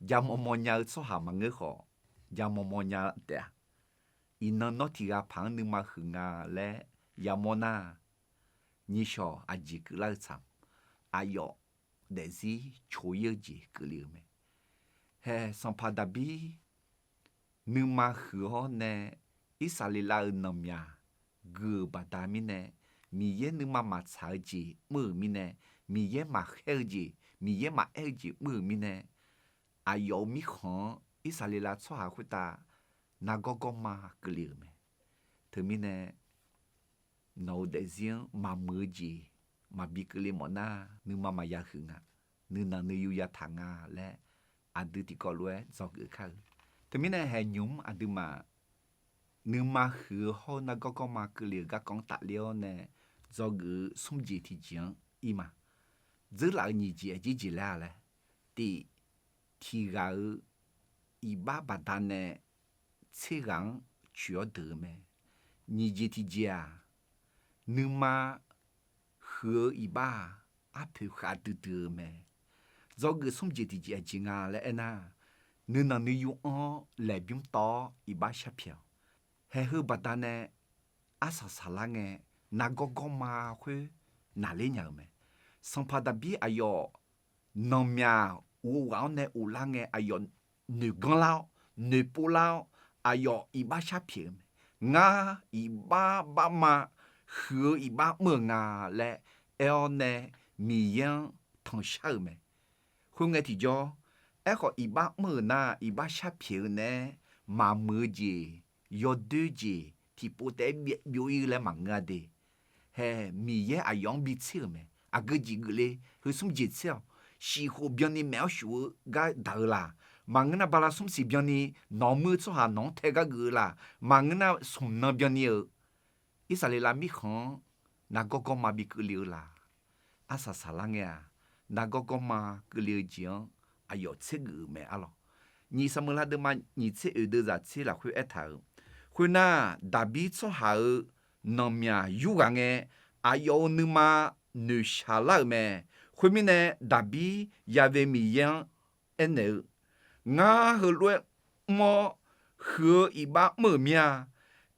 jaqmawf mawf nya-eu tsawrhaq maqngeur khawf, jaqmawf mawf nya taef-a. Iqnan nawr tiq ghaq paq-anr nuima huiq nga laer yamawr nar, nyiqshawq aqjeq keuvlar-eu tsaq, aqyawf daefzir coq-ir-eu jeq keuvle-euq mae. Haeq sanqpaq Daqbir nuima huiq-awr nae Irsaqleqlav-euq nanqmyaq gui-euq baqda mirnae, Miqyaer nuima maqtsaq-eu jeq mr-euq mirnae, Miqyaer maqkhaer-eu jeq, Miqyaer maqaer-eu jeq mr-euq mirnae, aqyawf-euq mirkhanq-anr Irsaqleqlav tsawrhaq khoertav nargawr gawrma keuvle-euq mae. Teumirnae nawq-eu daefzir-anr maqmuiq-eu jeq maqbi keuvle mawf nar, nuima maqya huiq nga, nuinanq nuiyu yataq nga laer aqdui tiqkawv lof-aer dzawgeuf kar-eu. Teumirnae haeq nymq-mr aqduimaf nuima huiq-eu hawr-eu nargawr gawrma keuvle-euq garkawv-anr tafler-awr nae dzawgeuf-eu smr jeq tiqjeq-anr ir ma. Dzeurlaf-eu nyiq jeq aqjeq jeq laer-a laer, tiq, tiq ghaq-euq iqbax baqdanae tser ghaq-anr coeq-awr deuq-eu mae. Nyiq jeq tiqjeq-aq, nuima huiq-eu iqbax-aq, arpoeq khav duidui-eu mae. Dzawgeuf smr jeq tiqjeq aqjeq nga laer aernar, nuinanq nuiyu anr-awr laeqbymr tawv-awr iqbax sharpyaeq-awq. Haeq heu baqdanae arsaq saqlar ngae, nargawr gawrma khoer naqler nya-euq mae. Sanqpaq Daqbir aqyawf nanqmyaq ghovghaq-anr nae uvlar ngae, aqyawf noeqganr lar-awr, noeqpov lar-awr, aqyawf iqbax sharpyaeq-eu mae. Ngar iqbax bafma huiq-eu iqbax mr-euq nga laer aer-awr nae Miqyaer-anr tanqshar-euq mae. Khoerngae tiqjawr, aerkhawf iqbax mr-euq nar, iqbax sharpyaeq-eu nae maqmuiq-eu jeq, yawdoer jeq tiqpov taef-aer byov-ir laer maqngeur-a de. Haeq Miqyaer aqyawf-anr bitser-euq mae. Aqgeu jeq geufle, heu smr jeq tser-awq. Shif khof byanni maeq-awr shuf-eu gar daq-eu laq? Maqngeur nar, bala smr siq byanni nawq-anr muir-eu tsawrhaq nawq-anr tae gar geuf-eu laq? Maqngeur nar, smq nan byanni-euq Irsaqleqlav mirkhanq-anr nargawr gawrma bi keuvle-eu laq? Arsaq saqlar ngae-aq, nargawr gawrma keuvle-eu jeq-anr aqyawf tsergeuf-euq mae arlawq. Nyiq Saqmeuqlav deuvma nyiq tser oeq deuvzaq tser lafkhoer aertaq-euq, khoernar, Daqbir tsawrhaq-euq nanqmyaq yurghaq ngae, aqyawf-euq nuima noeqshaq lar-euq mae. Khoermirnae, Daqbir Ya've Miqyaer-anr aernaeq-eu, Ngar heulof-aer mr-awr huiq-eu iqbax mr-euq mir-a.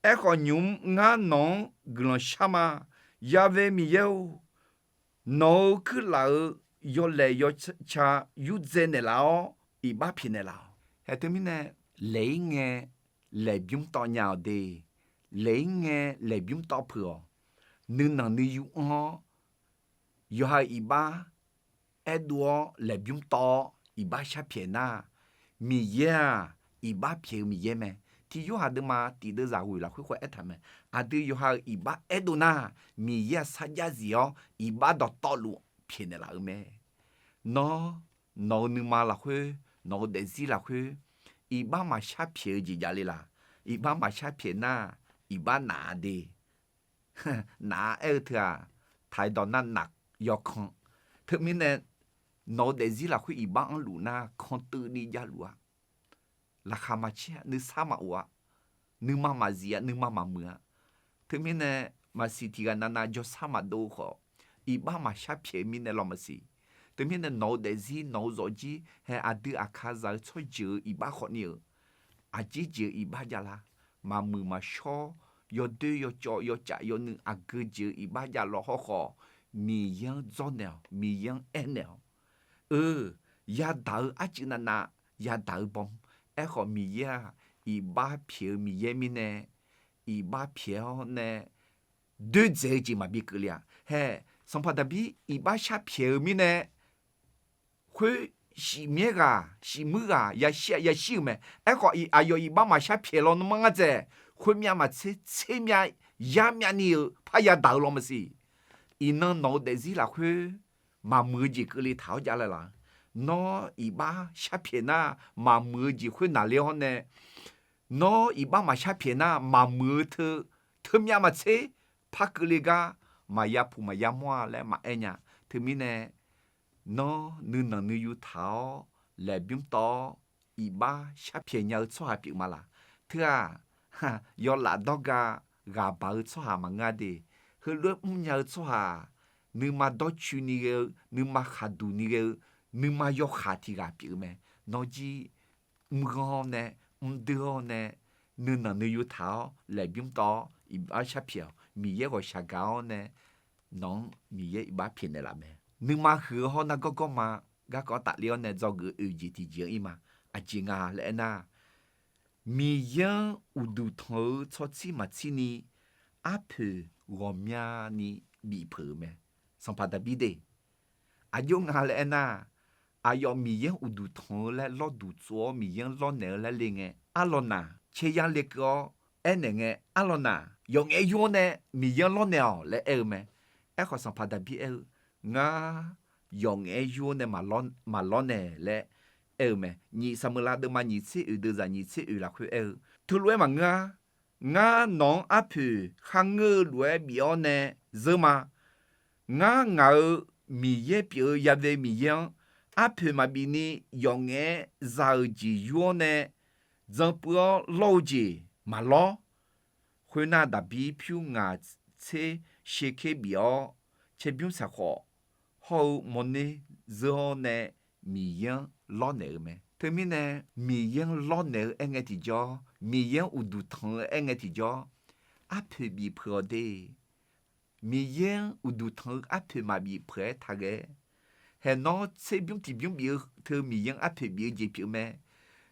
Aerkhawf, nymq-mr ngar nawq-anr guiqlanq shar ma. Ya've Miqyaer-or, nawq-euq kuirlaf-euq yawlaeq yawca yurdzae naeqlaf-awr, iqbax pyaeqnaeq laf-awq. Haeq teumirnae, laeq-ir ngae laeqbymr tawv nya-awq de. Laeq-ir ngae laeqbymr tawv peuq-awq. Nuinanq nuiyu anr-awr, yawqha-euq iqbax aerdov-awr laeqbymr tawv-awr iqbax sharpyaeq nar, Miqyaer-aq, iqbax pyaeq-eu Miqyaer mae. Tiq Yorhaq deuvma tiq deuvzaq ghoeq lafkhoer khawf aertaq mae. Aqdui yawqha-euq iqbax aerdov nar, Miqyaer-aq sarjax zif-awr iqbax dawqtawvluf pyaeqnaeq laf-eu mae. Nawr, nawq-euq nuima lafkhoer, nawq-euq daefzir lafkhoer, iqbax maqshar pyaeq-eu jeq javle laq? Iqbax maqshar pyaeq nar, iqbax naf-a de. Naf-a aer-eu teu-aq, taq-iq dawq nar naf yawkan. Teumirnae, nawq-eu daefzir lafkhoer iqbax-anr luf nar, kanteuvni javluf-a. Laqkhaq maqcaer-a, nuisar maqof-a, nuima maqzif-a, nuima maqmuiq-a. Teumirnae maqsiq tiqghaq navnav jawrsar maqdov-eu khawf, iqbax maqshar pyaeq-eu mirnae law maqsiq. Teumirnae nawq-eu daefzir, nawq-eu zawqjir, hae aqdui aqkazaq-eu tsawrjeuq-eu iqbax khawfni-euq, aqjeq jeq-eu iqbax javlar, maqmuiq maqshawr, yawdoer yawcawv yawcaf yawnuiv aqgeu jeq-eu iqbax javlawr hawrkhawf, Miqyaer-anr dzawrnaeq-awq, Miqyaer-anr aernaeq-awq. Eu, yadaq-eu arcuiv navnav yadaq-eu baw. Aerkhawf Miqyaer-aq, iqbax pyaeq-eu Miqyaer mirnae, iqbax pyaeq-awr nae doerdzaeq-eu jeq maqbi keuvle-aq. Hae, sanqpaq Daqbir iqbax shar pyaeq-eu mirnae, khoer shif myaer ghaq shif muir ghaq yashir-a yashir-euq mae. Aerkhawf aqyawf iqbax maqshar pyaeq lawnmr-anr ngar dzaeq, khoermyav maqtser tser myav yar myavni-euq par yadaq-eu law maqsiq. Iqnan nawq-eu daefzir lafkhoer maqmuiq-eu jeq keuvle taq-awr javlar laf. Nawr iqbax shar pyaeq nar, maqmuiq-eu jeq khoer naqler-awr nae, nawr iqbax maqshar pyaeq nar, maqmuiq-eu teu, teumyav maqtser par keuvle gar maqya puq maqya mawr-a laer maqaer nya. Teumirnae nawr nuinanq nuiyu taq-awr laeqbymr tawv-awr iqbax shar pyaeq nya-eu tsawrhaq pyeuf ma laq? Teu-aq, yawlaf dawrga ghaq baq-eu tsawrhaq maqngeur-a de. Heulof-aer mrnya-eu tsawrhaq, nuima dawrcoeni ghae-eu, nuima khaqduq ni ghae-eu, nuima yawkhaq tiq ghaq pyeuf-eu mae. Nawr jir mrghanr-awr nae, mrdui-awr nae, nuinanq nuiyu taq-awr laeqbymr tawv-awr iqbax shar pyaeq-awq. Miqyaer ghawqshaq gaq-awr nae nawq-anr Miqyaer iqbax pyaeqnaeq laf mae. Nuima huiq-eu hawr nargawr gawrma garkawv-anr tafler-awr nae dzawgeuf oe-eu jeq tiqjeq-anr ir ma. Aqjeq nga laer aernar, Miqyaer-anr uqduq tanq-eu tsawrtsir maqtsirni arpoeq ghawqmyani bifpeuq-euq mae. Sanqpaq Daqbir de, aqjox nga laer aernar, aqyawf Miqyaer-anr uqduq tanq-eu laer lawrduq tsov-awr Miqyaer-anr lawrnaeq-eu laer le ngae arlawq naq, caeya lekeuv-awr aernaeq ngae arlawq naq, yawqngaef yur-awr nae Miqyaer-anr lawrnaeq-awq laer aer-eu mae. Aerkhawf Sanqpaq Daqbir aer-eu, ngar yawqngaef yur-awr nae maqlawr naeq laer aer-eu mae. Nyiq Saqmeuqlav deuvma nyiq tser oeq deuvzaq nyiq tser oeq lafkhoer aer-eu, teulof-aer maqngeur-a. Ngar nawq-anr arpoeq kharngeur-eu lof-aer bif-awr nae zeur ma. Ngar ngaq-euq Miqyaer pyeuf-eu Ya've Miqyaer-anr arpoeq maqbif ni yawqngaef-aer za-euq jeq yur-awr nae, dzan puiv-awr lawr-eu jeq maqlawr. Khoernar, Daqbir pyur ngaq tser sher ker bif-awr, caerbymr saqkhawf hawr-eu mawrner zeur-awr nae Miqyaer-anr lawrnaeq-eu mae. Teumirnae Miqyaer-anr lawrnaeq-eu aerngae tiqjawr, Miqyaer-anr uqduq tanq-eu aerngae tiqjawr, arpoeq bif peuq-awq de. Miqyaer-anr uqduq tanq-eu arpoeq maqbif peuq-aer taqghae. Haeq nawr tserbymr tiqbymr bif-eu teu Miqyaer-anr arpoeq bif-eu jeq pyeuf mae.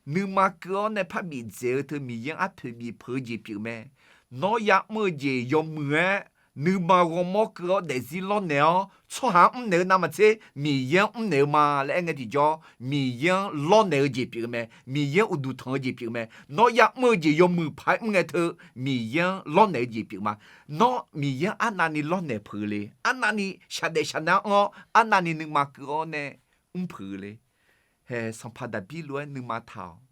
Nuima keuv-awr nae par bif dzaeq-eu teu Miqyaer-anr arpoeq bif peuq-eu jeq pyeuf mae. Nawr ya'mr-eu jeq yawmuiq-aer nuima ghawrmawr keuv-awr daefzir lawrnaeq-awr tsawrhaq-anr mrnaeq-eu navmaqtser Miqyaer-anr mrnaeq-eu ma laer aerngae tiqjawr, Miqyaer-anr lawrnaeq-eu jeq pyeuf-eu mae. Miqyaer-anr uqduq tanq-eu jeq pyeuf-eu mae. Nawr ya'mr-eu jeq yawmuiq paq-aer mr ngae teu Miqyaer-anr lawrnaeq-eu jeq pyeuf ma. Nawr Miqyaer-anr arnavni lawrnaeq peuq le. Arnavni shaqdaef shaqnav-anr anr-awr, arnavni nuima keuv-awr nae mr peuq le. Haeq Sanqpaq Daqbir lof-aer nuima taq-awq.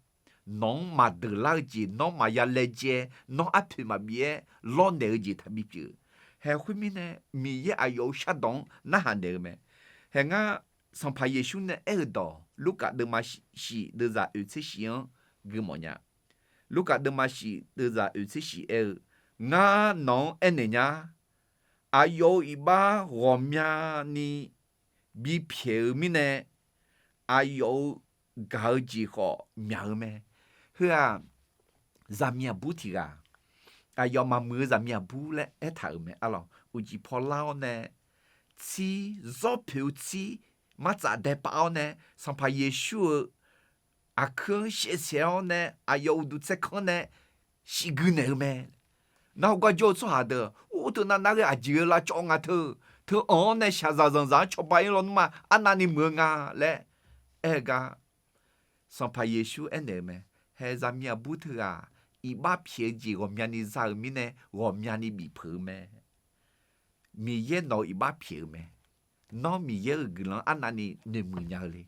Nawq-anr maqdeuq lar-eu jeq, nawr maqya laejae, nawr arpoeq maqbif-aer lawrnaeq-eu jeq taqbi pyeuf. Haeq khoermirnae Miqyaer aqyawf-euq shardawq-anr narhaq naeq-eu mae. Haeq ngar Sanqpaq Yeqsur nae aer-eu dawq Lurkaf deuvma shif deuvzaq oeq tser shif-anr gui mawf nya. Lurkaf deuvma shif deuvzaq oeq tser shif aer-eu, Ngar nawq-anr aernaeq nya. Aqyawf-euq iqbax ghawqmyani bipyaeq-eu mirnae, aqyawf-euq gaq-eu jeq khawf myaq-eu mae. Heu-aq, zaqmiq aqbur tiq ghaq, aqyawf maqmuiq-eu zaqmiq aqbur laer aertaq-euq mae arlawq. Uqcif paw lar-awr nae, tsir, zawr poeq-eu tsir martsaf dae pav-awr nae, Sanqpaq Yeqsur-euq aqkuir-anr shaevsaeq-awr nae, aqyawf uqduq tsaerkanr nae shif gui naeq-eu mae. Nar hawgar jawr-eu tsawrhaq deuq, ur teu navnav ghae aqjeq-eu lavcawv nga teu, teu anq-anr nae shaqzaq zanqzaq-anr cawba-ir lawnmr-aq, arnavni muiq-eu nga laer aer-eu gar, Sanqpaq Yeqsur aernaeq-eu mae. Haeq zaqmiq aqbur teughaq, iqbax pyaeq-eu jeq ghawqmyani za-euq mirnae, ghawqmyani bifpeuq-eu mae. Miqyaer nawq-euq iqbax pyaeq-eu mae. Nawr Miqyaer-euq guiqlanq arnavni noeqmuiq nya-eu le.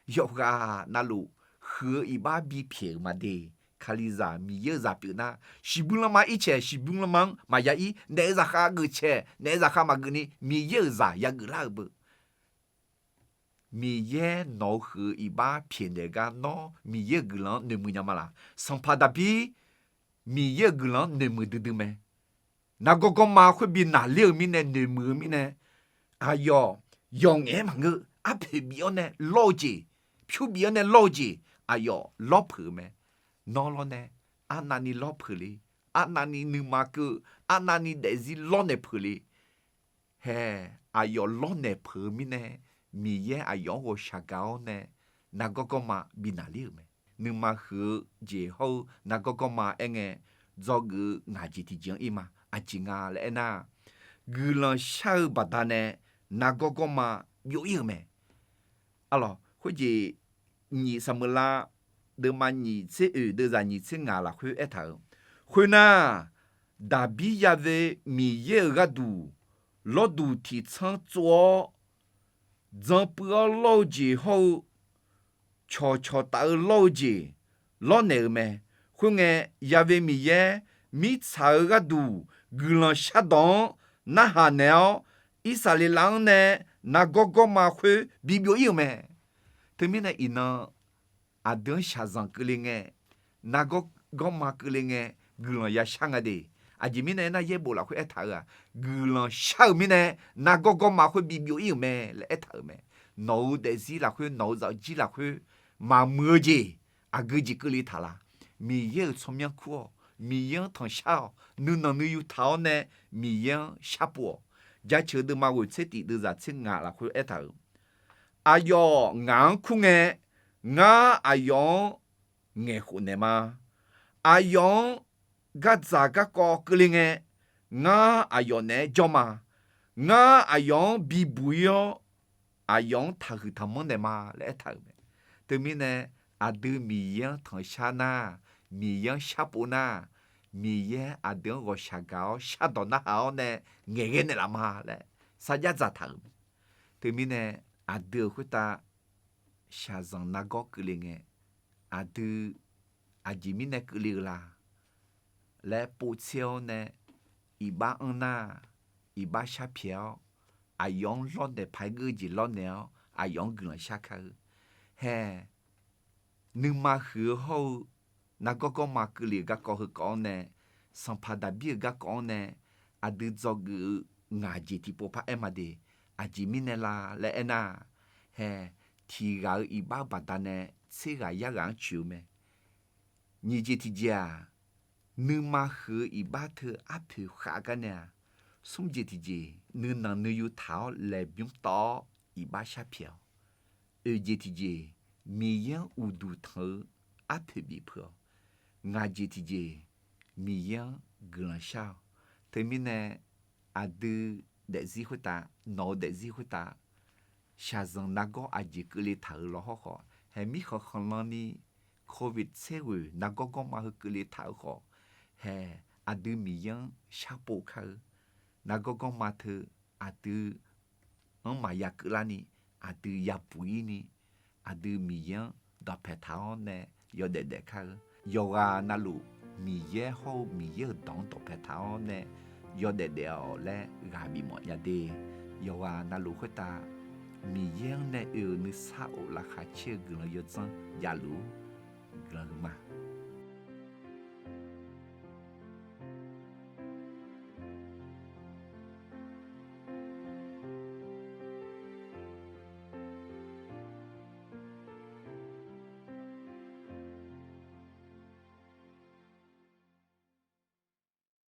Yawqghaq navluf huiq-eu iqbax bipyaeq-euq ma de. Kalizaq Miqyaer-euq zaq pyeuf nar, shiqbuir lanma ircaeq shiqbuir lanma-anr maqya ir, naef-eu zaqkhav geuf caeq naef-eu zaqkhav maqgeuf ni, Miqyaer-euq zaq yageuf lar-euq beu. Miqyaer nawq-eu huiq-eu iqbax pyaeqnaeq gar nawr Miqyaer-euq guiqlanq-anr noeqmuiq nya ma laq? Sanqpaq Daqbir Miqyaer-euq guiqlanq-anr noeqmuiq duidui mae. Nargawr gawrma khoer bi naqler-euq mirnae, noeqmuiq-eu mirnae, aqyawf yawqngaef-aer maqngeur, arpoeq bif-awr nae lawr-eu jeq, pyur bif-awr nae lawr-eu jeq, aqyawf lawrpeuq-eu mae. Nawr lawrnae, arnavni lawrpeuq le, arnavni nuima keuv, arnavni daefzir lawrnaeq peuq le. Hae, aqyawf lawrnaeq peuq-eu mirnae, Miqyaer aqyawf-anr ghawqshaq gaq-awr nae, nargawr gawrma bi naqler-euq mae. Nuima huiq-eu jeq hawr-eu nargawr gawrma aerngae, dzawgeuf-eu ngaq jeq tiqjeq-anr ir ma. Aqjeq nga laer aernar, guiqlanq shar-eu baqdanae nargawr gawrma byov ir-euq mae. Arlawq, khoerjeq nyiq Saqmeuqlav deuvma nyiq tser oeq deuvzaq nyiq tser ngaq lafkhoer aertaq-euq, khoernar, Daqbir yave Miqyaer-euq gharduq lawrduq tiqtsanr tsov-awr, dzanpuiv-awr lawr-eu jeq hawr-eu, cawqcawq taf-eu lawr-eu jeq lawrnaeq-euq mae. Khoerngae, yave Miqyaer mirtsaq-eu gharduq guiqlanq shardawq-anr narhaq naeq-awr, Irsaqleqlav-anr nae nargawr gawrma khoer bibyov ir-euq mae. Teumirnae iqnan aqdui-anr shaqzanq keuvle ngae, nargawr gawrma keuvle ngae, guiqlanq yashar nga de. Aqjeq mirnae aernar, yaerbof lafkhoer aertaq-euq-aq, guiqlanq shar-euq mirnae nargawr gawrma khoer bibyov ir-euq mae laer aertaq-euq mae. Nawq-eu daefzir lafkhoer, nawq-eu zafjir lafkhoer maqmuiq-eu jeq, aqgeu jeq keuvle taq la? Miqyaer-euq tsawrmyanr kur-awq. Miqyaer-anr tanqshar-awq. Nuinanq nuiyu taq-awr nae Miqyaer-anr sharpov-awq. Jaceuq deuvma ghoeq tser tif deuvzaq tser ngaq lafkhoer aertaq-euq, aqyawf ngaq-anr kur ngae, ngar aqyawf-anr ngaeqkhof naeq ma. Aqyawf-anr gardzaq garkawv keuvle ngae, ngar aqyawf naeq-aer jawr ma. Ngar aqyawf-anr bibuq ir-awr, aqyawf-anr taqhuiq taqmanr naeq ma laer aertaq-euq mae. Teumirnae aqdui Miqyaer-anr tanqshar nar, Miqyaer-anr sharpov nar, Miqyaer aqdui-anr ghawqshaq gaq-awr shardawq narhaq-awr nae ngaeqghae naeqlaf ma laer sarjax dzaqtaq-euq mae. Teumirnae aqdui-euq khoertav shaqzanq nargawr keuvle ngae, aqdui aqjeq mirnae keuvle-eu la laer povtser-awr nae, iqbax anr nar, iqbax sharpyaeq-awr, aqyawf-anr lawrnaeq paq-aer geur-eu jeq lawrnaeq-awr, aqyawf-anr guiqlanq shar kar-eu. Hae, nuima huiq-eu hawr-eu nargawr gawrma keuvle-euq garkawv heukawv-anr nae, sanqpaq Daqbir-euq garkawv-anr nae, aqdui dzawgeuf-eu ngaq jeq tiqpov par aer ma de. Aqjeq mirnae la laer aernar, hae, tiq ghaq-euq iqbax baqdanae tser ghaq yar ghaq-anr coeq-eu mae. Nyiq jeq tiqjeq-aq, nuima huiq-eu iqbax teu arpoeq khav gar nae-aq, smr jeq tiqjeq nuinanq nuiyu taq-awr laeqbymr tawv-awr iqbax sharpyaeq-awq. Oeq jeq tiqjeq, Miqyaer-anr uqduq tanq-eu arpoeq bif peuq-awq. Ngaq jeq tiqjeq, Miqyaer-anr guiqlanq shar-awq. Teumirnae aqdui daefzir khoertav, nawq-eu daefzir khoertav, shaqzanq nargawr aqjeq keuvle taq-euq law hawrkhawf, hae, mirkhanq khanqlan ni Covid tser ghoeq nargawr gawrma heu keuvle taq-eu khawf, hae, aqdui Miqyaer-anr sharpov kar-eu. Nargawr gawrma teu aqdui-anr maqya keuvlar ni, aqdui yabuq ir ni, aqdui Miqyaer-anr dawqpae taq-awr nae yawdaef daef kar-eu. Yawqghaq navluf Miqyaer hawr-eu Miqyaer-euq dawq-anr dawqpae taq-awr nae yawdaef daef-awq laer ghaq bifmawf nya de. Yawqghaq navluf khoertav Miqyaer-anr nae oe-euq nuisar of laqkhaq caer-eu guiqlanq yawdzanr javluf-ur. Guiqlanq huiqma.